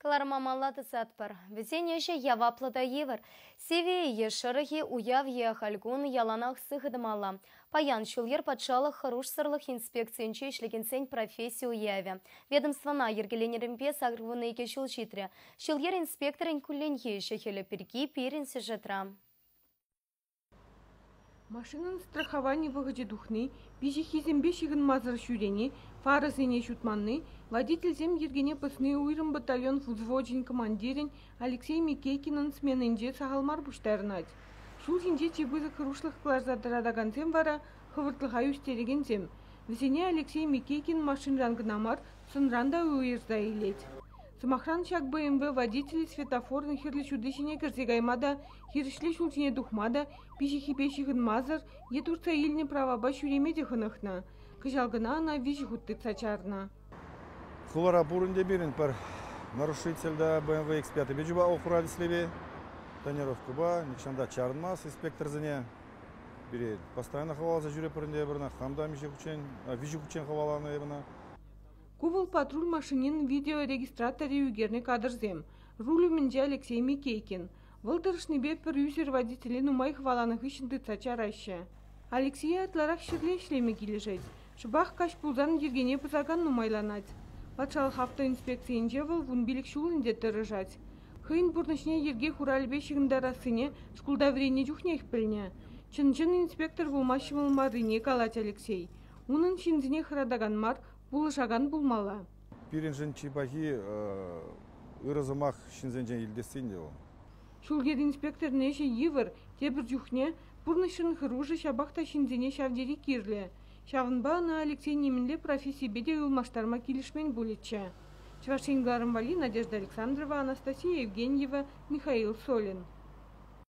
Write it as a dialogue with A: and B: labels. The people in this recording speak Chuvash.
A: Кӑларӑма малалла тӑсатпӑр. Вӗсен ӗҫӗ яваплӑ та йывӑр. Сивӗ-и е шӑрӑх-и, уяв е ахаль кун яланах сыхӑ тӑмалла. Паян ҫул-йӗр патшалӑх хӑрушсӑрлӑх инспекцийӗнче ӗҫлекенсен професси уявӗ. Ведомствӑна йӗркеленӗренпе 82 ҫул ҫитрӗ. Ҫул-йӗр инспекторӗн кулленхи ӗҫӗ-хӗлӗ пирки пирӗн сюжетра.
B: Машинӑн страховани вӑхӑчӗ тухни, пиҫиххисемпе ҫыхӑнмасӑр ҫӳрени, фарӑсене ҫутманни, водительсем йӗркене пӑсни уйрӑм батальон взвочӗн командирӗн Алексей Микейкинӑн сменинче сахал мар пуҫтарӑнать. Ҫул ҫинче чи пысӑк хӑрушлӑх кӑларса тӑратакансем вара хӑвӑртлӑха ӳстерекенсем. Вӗсене Алексей Микейкин машинран кӑна мар, сӑнран та уйӑрса илет. Сӑмахран, ҫак БМВ водителӗ светофорӑн хӗрлӗ ҫути ҫине кӗрсе кайма та, хирӗҫле ҫул ҫине тухма та, пиҫиххипе ҫыхӑнмасӑр е туртса илнӗ правапа ҫӳреме те хӑнӑхнӑ. Кӑҫал кӑна ӑна виҫӗ хут тытса чарнӑ.
C: Хулара пур ӗнтӗ пирӗн пӗр нарушитель та BMW X5-пе чупа округра тӗслеве тонировкӑпа нихҫан та чарӑнмасть инспекторсене. Пире постоянно хӑваласа ҫӳретпӗр ӗнтӗ эпир ӑна. Хам та миҫе хутчен, виҫӗ хутчен хӑваланӑ эпӗ ӑна.
B: Ку вӑл патруль машинин видеорегистраторӗ ӳкернӗ кадрсем. Руль умӗнче Алексей Микейкин. Вӑл тӑрӑшнипе пӗр ӳсӗр водителе нумай хӑваланӑ хыҫҫӑн тытса чараҫҫӗ. Алексее ытларах ҫӗрле ӗҫлеме килӗшет. Шӑпах каҫ пулсан йӗркене пӑсакан нумайланать. Патшалӑх автоинспекцийӗнче вӑл 15 ҫул ӗнтӗ тӑрӑшать. Хӑйӗн пурнӑҫне йӗрке хуралӗпе ҫыхӑнтарассине шкулта вӗреннӗ чухнех пӗлнӗ. Чӑн-чӑн инспектор пулма ҫӑмӑл маррине калать Алексей. Унӑн ҫынсене хӑратакан мар, пулӑшакан пулмалла.
C: Пирӗншӗн чи пахи ырӑ сӑмах ҫынсенчен илтесси ӗнтӗ вӑл.
B: Ҫул-йӗр инспекторӗн ӗҫӗ йывӑр, тепӗр чухне пурнӑҫшӑн хӑрушӑ, ҫапах та ҫынсене ҫав тери кирлӗ. Ҫавӑнпа ӑна Алексей нимӗнле профессипе те ылмаштарма килӗшмен пулӗччӗ. Чӑваш Ен кӑларӑм валли Надежда Александрова, Анастасия Евгеньева, Михаил Солин.